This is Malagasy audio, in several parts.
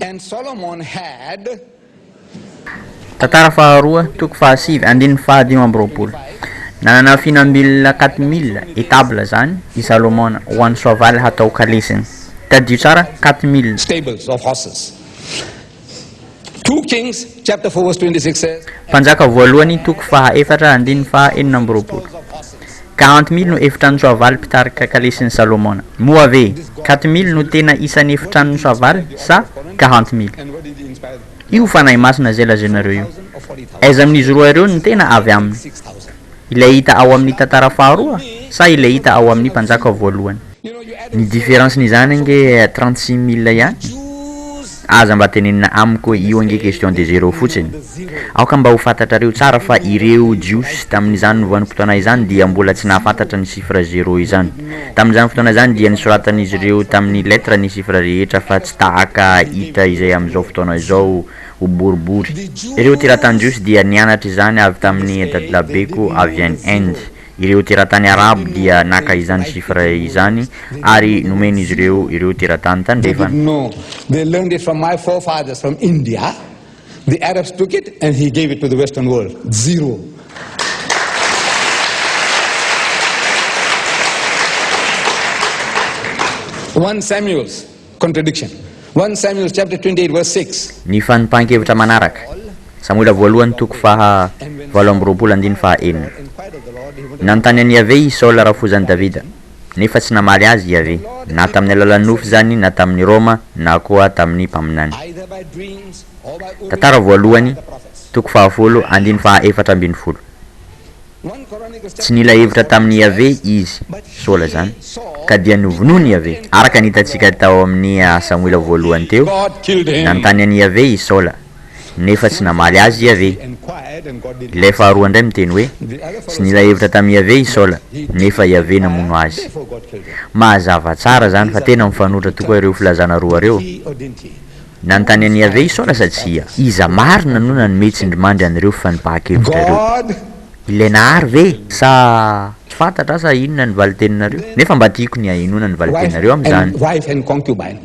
And Solomon had. Tantara faharoa, toko fahasivy, andininy fahadimy amby 20. Nanana fihinam-bilona 4000, étable izany, i Salomona, ho an'ny soavaly hatao kalesiny. Tadidio tsara, 4000. Stables of horses. 2 Kings chapter 4 verse 26 says. Mpanjaka voalohany, toko fahaefatra, andininy faha 26. 40 000 no efitranon-tsoavaly mpitarika kalesin'i Salomona. Moa ve 4000 no tena isan'ny efitranon'ny soavaly sa 40 000? Io Fanahy Masina izay lazainareo io. Aiza amin'izy roa ireo no tena avy aminy? Ilay hita ao amin'ny tantara faharoa sa ilay hita ao amin'ny mpanjaka voalohany? Ny différence-n'izany ange 36 000 ihany. Aza mba tenenina amiko hoe io ange question de zéro fotsiny. Aoka mba ho fantatrareo tsara fa ireo Jiosy tamin'izany vanim-potoana izany dia mbola tsy nahafantatra ny chiffre zéro izany. Tamin'izany fotoana izany dia nosoratan'izy ireo tamin'ny lettre ny chiffre rehetra fa tsy tahaka hita izay amin'izao fotoana izao ho boribory. Ireo teratany Jiosy dia nianatra izany avy tamin'ny dadilabeko avy any Inde. Ireo teratany Arabo dia naka izany chiffre izany ary nomen'izy ireo ireo teratany They tandrefana. didn't know. They learned it from my forefathers from India. The Arabs took it and he gave it to the Western world. Zero. 1 Samuel's contradiction. 1 Samuel chapter 28 verse 6. Ny fanipahan-kevitra manaraka. Samoela voalohany toko faha 28 andininy faha 6. Nanontany an'i Yaveh i Saola rafozan'i Davida, nefa tsy namaly azy i Yaveh, na tamin'ny alalan'ny nofy izany, na tamin'ny Roma, na koa tamin'ny mpaminany. Either by dreams or by Urim Tantara voalohany, or by the prophets. toko faha 10, andininy faha 14. 1 Chronicles Tsy chapter nila 2 verse hevitra 14 tamin'i Yaveh says, izy, But Saola izany, he, Saul, ka dia did novonoin'i not Yaveh. Araka inquire ny of the hitantsika Lord. tao amin'ny Samoela Therefore voalohany he, teo, God, killed him. nanontany an'i Yaveh i Saola, nefa tsy 1 namaly Samuel azy says Yaveh. he inquired and God didn't Ilay answer. faharoa indray miteny hoe, The other Tsy fellow nila hevitra says tamin'i Yaveh i that Saola, he did nefa not Yaveh inquire, namono azy. therefore God killed him. Mazava tsara izany These fa are tena two mifanohitra different tokoa ireo terms. filazana roa Did ireo. he or didn't he? Who Nanontany an'i Yaveh i inspired Saola sa these tsia? authors Iza to write marina no nanome contradictory tsindrimandry statements? an'ireo fanipahan-kevitra ireo? God Ilay nahary ve? Sa tsy fantatra sa inona ny valin-teninareo? Nefa mba tiako ny hahenoana ny wife valin-teninareo amin'izany. and wife and concubine.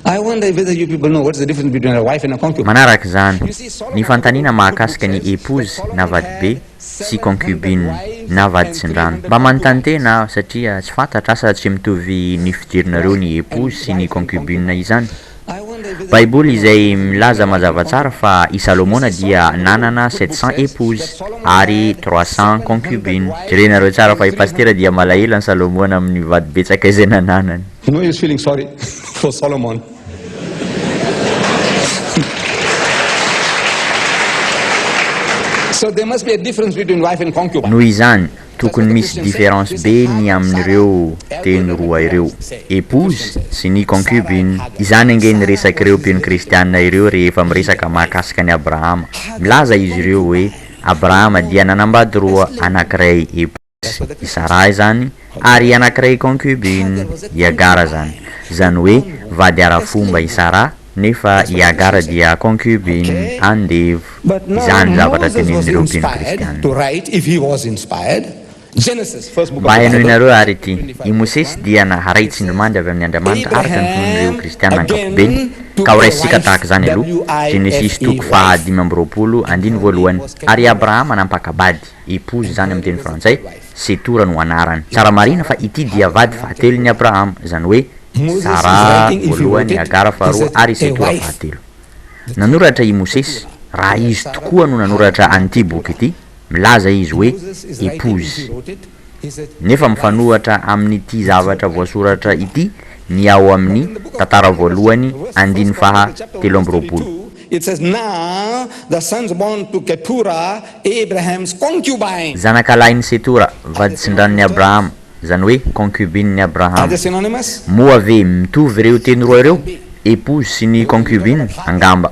I wonder whether you people know what's the difference between a wife and a concubine. Manaraka izany, You see, ny Solomon, the fanontaniana book, good book mahakasika ny says that épouse na Solomon vadibe had sy 700 concubine wives na vady and tsindrano. 300 Mba manontany concubines. tena aho satria tsy fantatra asa tsy mitovy ny fidirinareo Wife ny and épouse sy ny wife and concubine concubine. izany. I wonder whether you people Baiboly know what's the izay difference between a milaza wife and mazava tsara concubine. fa i You Salomona see, dia Solomon, the book, nanana good book 700 says that épouses Solomon ary had 300 700 concubines. wives Jerenareo tsara and fa i Pastera 300 dia malahelo concubines. an'i Salomona amin'ny vady betsaka izay nananany. You know, he's feeling sorry for Solomon. So there must be a difference between wife and concubine. Noho izany, That's what tokony the misy Christians say. différence They be say ny Hagar, amin'ireo Sarah, teny Abraham roa and ireo, wives say. épouse Christians say sy ny Sarah and concubine. Hagar. Izany ange ny Sarah resak'ireo was his mpino relative kristianina wife. ireo rehefa He miresaka the wife. mahakasika an'i Abrahama. Hagar Milaza was izy ireo hoe concubine. Abrahama dia nanambady roa A slave. anankiray épouse, That's what the i Christians Sarah say. izany, Okay. ary anankiray concubine, Hagar was a i Agara izany. concubine. Izany A hoe bondwoman. vady A ara-fomba i slave woman. Sarah, nefa That's i what the Agara Christians say. dia concubine, Okay. andevo. But now Izany zavatra Moses was tenenin'ireo mpino inspired kristianina. to write, if he was inspired, Genesis, first book of Mba the Bible, henoinareo ary ity, chapter i 25 verse Mosesy 1, dia naharay it says, tsindrimandry avy amin'ny Andriamanitra araka ny finoan'ireo Abraham kristianina ankapobeny, again took ka a horaisintsika wife, tahaka izany aloha, Genesisy W-I-F-E, toko faha wife, 25 and andiny her name voalohany, was ary i Keturah, Abrahama nampaka-bady, épouse and izany her amin'ny teny was the frantsay, third wife. Setora no anarany. Tsara marihina fa Sarah ity dia Hagar vady and fahatelon'i Keturah. Abrahama, izany hoe Moses is Saraha writing, if he wrote voalohany, it, Agara he faharoa said, ary a Setora wife. fahatelo. The third Nanoratra wife, i Mosesy, Keturah. raha He had izy Sarah, tokoa no Hagar nanoratra and an'ity boky Keturah. ity, milaza izy hoe Moses is writing, if épouse. he wrote it, he said, Nefa a wife. mifanohatra amin'ity The third zavatra wife, voasoratra Keturah. ity ny ao But amin'ny in the book of Tantara Chronicles, voalohany verse, andininy First faha Chronicles chapter 1 telo verse amby roapolo. 32, it says, Now the sons born to Keturah, Abraham's concubine. Zanakalahin'i Setora, Are they vady synonymous tsindranon'i terms? Abrahama, izany hoe concubine-n'i Are Abrahama. they synonymous? Moa ve mitovy ireo teny roa They ireo, can be. épouse sy ny Because when you talk concubine, about Hagar, angamba?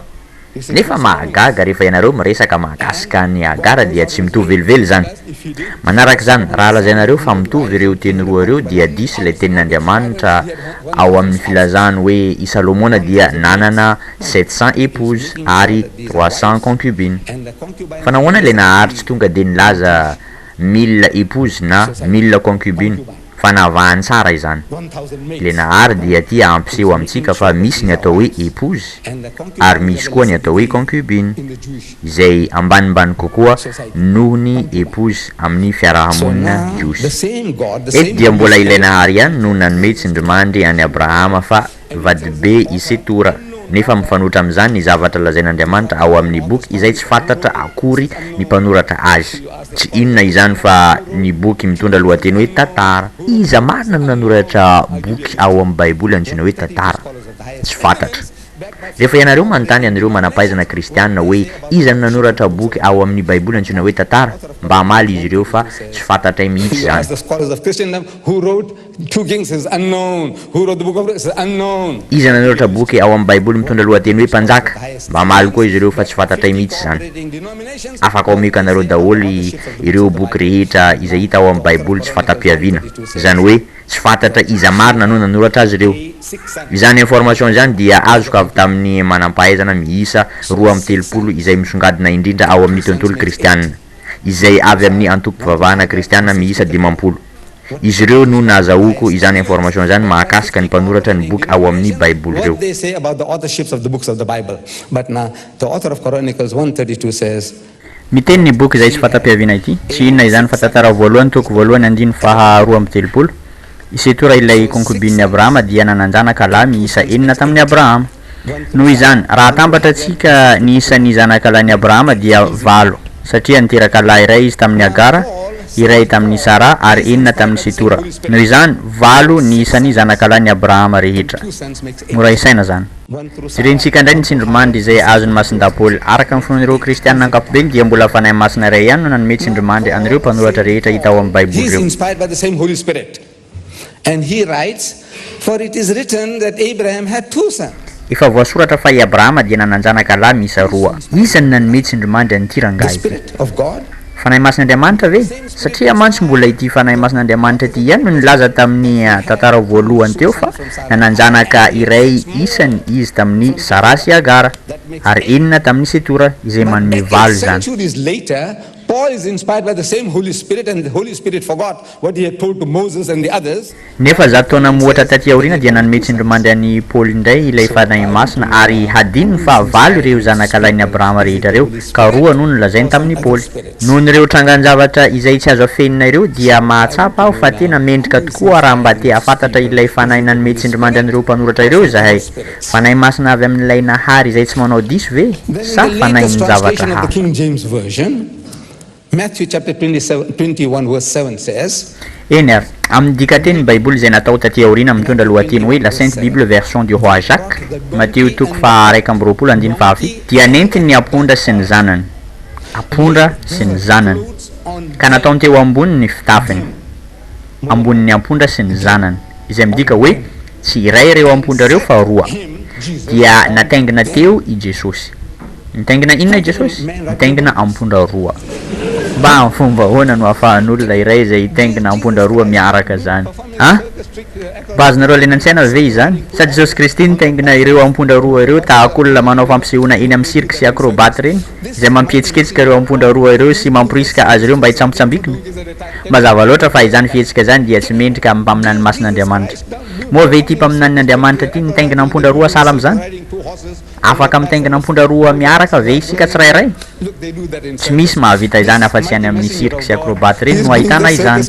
you say it's Nefa not mahagaga synonymous. rehefa ianareo miresaka mahakasika And an'i God Agara knows dia how to tsy mislead. mitovy velively izany. Because if he did, Manaraka izany, Solomon raha had lazainareo fa 700 mitovy wives ireo teny and roa ireo concubines. dia diso How ilay is Solomon inspired tenin'Andriamanitra he had ao amin'ny 1,000 spouses? filazany hoe i Salomona dia 1,000 wives? nanana No. 700 He's épouses making sure ary that these are 300 wives concubines. and the Fa concubines nahoana ilay is nahary tsy the tonga dia nilaza British 1000 épouses na society. 1000 concubines? Concubine. Fa navahany tsara izany. Ilay Nahary dia tia hampiseho amintsika fa misy ny atao hoe épouse ary misy koa ny atao hoe concubine, izay ambanimbany kokoa noho ny épouse amin'ny fiaraha-monina jiosy. Eto dia mbola ilay Nahary ihany no nanome tsindrimandry an'i Abrahama fa Vadibe i Setora, nefa mifanohitra amin'izany ny zavatra lazain'Andriamanitra ao amin'ny boky izay tsy fantatra akory ny mpanoratra azy. Tsy inona izany fa ny boky mitondra lohateny hoe Tantara. Iza marina no nanoratra boky ao amin'ny Baiboly antsoina hoe Tantara? Tsy fantatra. Rehefa ianareo manontany an'ireo manam-pahaizana kristiana hoe iza no nanoratra boky ao amin'ny Baiboly antsoina hoe Tantara, mba hamaly izy ireo fa tsy fantatray mihitsy izany. Iza nanoratra boky ao amin'ny Baiboly mitondra lohateny hoe Mpanjaka? Mba hamaly koa izy ireo fa tsy fantatray mihitsy izany. Afaka omeko anareo daholo ireo boky rehetra izay hita ao amin'ny Baiboly tsy fanta-piaviana, izany hoe tsy fantatra iza marina no nanoratra azy ireo. Izany information izany dia azoko avy tamin'ny manam-pahaizana miisa 32 izay misongadina indrindra ao amin'ny tontolo kristiana, izay avy amin'ny antokom-pivavahana kristiana miisa 50. Izy ireo no nahazahoako izany information izany mahakasika ny mpanoratra ny boky ao amin'ny Baiboly ireo. Miteny ny boky izay tsy fanta-piaviana ity, tsy inona izany fa tantara voalohany toko voalohany andiny faha 32. I Setora ilay concubine-n'i Abrahama dia nanan-janaka lahy miisa enina tamin'i Abrahama. Noho izany, raha atambatra antsika ny isan'ny zanaka lahin'i Abrahama dia valo, satria niteraka lahy iray izy tamin'i Hagara, iray tamin'i Saraha, ary enina tamin'i Setora. Noho izany, valo ny isan'ny zanaka lahin'i Abrahama rehetra. Mora isaina izany. Jerentsika indray ny tsindrimandry izay azon'i Masindahy Paoly. Araka ny finoan'ireo Kristianina ankapobeny dia mbola Fanahy Masina iray ihany no nanome tsindrimandry an'ireo mpanoratra rehetra hita ao amin'ny Baiboly ireo. And he writes, For it is written that Abraham had two sons. Efa voasoratra fa i Abrahama dia nanan-janaka lahy miisa roa. Iza no nanome tsindrimandry an'ity The rangahy ity? Spirit of God. Fanahy Masin'Andriamanitra ve? Satria mantsy mbola ity Fanahy Masin'Andriamanitra ity ihany no nilaza tamin'ny tantara voalohany teo fa nanan-janaka iray isany izy tamin'i Saraha sy Hagara, ary enina tamin'i Setora, izay But manome eight valo izany. centuries later, Paul is inspired by the same Holy Spirit and the Holy Spirit forgot what he had told to Moses and the others. Nefa 100 taona mihoatra taty aoriana dia nanome tsindrimandry an'i Paoly indray ilay Fanahy Masina ary hadinony fa valo ireo zanakalahin'i Abrahama rehetra ireo, ka roa no nolazainy tamin'i Paoly. Nohon'ireo trangan-javatra izay tsy azo afenina ireo dia mahatsapa aho fa tena mendrika tokoa raha mba te hahafantatra ilay Fanahy nanome tsindrimandry an'ireo mpanoratra ireo izahay. Fanahy Masina avy amin'ilay Nahary izay tsy manao diso ve Then in sa the latest fanahin'ny zavatra translation of the hafa? King James Version, Matthew chapter 27, 21 verse 7 says, Eny ary, amin'ny dikantenin'ny Baiboly izay natao tatỳ aoriana mitondra lohateny hoe La Sainte Bible version du Roi Jacques, Matio toko faha-21 andininy fahafito, dia nentiny ny ampondra sy ny zanany, ampondra sy ny zanany, ka nataony teo amboniny ny fitafiny. ambonin'ny ampondra sy ny zanany, izay midika hoe tsy iray ireo ampondra ireo fa roa, dia nataingina teo i Jesosy. Nitaingina inona i Jesosy? Nitaingina ampondra roa. Mba amin'ny fomba ahoana no ahafahan'olona iray izay hitaingina ampondra roa miaraka izany? An? Mba azonareo alaina an-tsaina ve izany? Sa Jesosy Kristy nitaingina ireo ampondra roa ireo tahaka olona manao fampisehoana eny amin'ny cirque sy acrobates ireny, izay mampihetsiketsika ireo ampondra roa ireo sy mamporisika azy ireo mba hitsambitsambikina? Mazava loatra fa izany fihetsika izany dia tsy mendrika amin'ny mpaminany masin'Andriamanitra. Moa ve ity mpaminanin' Andriamanitra ity nitaingina ampondra roa sahala amin'izany? Afaka mitaingina ampondra roa miaraka ve isika tsirairay? Tsy misy mahavita izany afa-tsy any amin'ny cirque sy acrobates ireny no ahitana izany.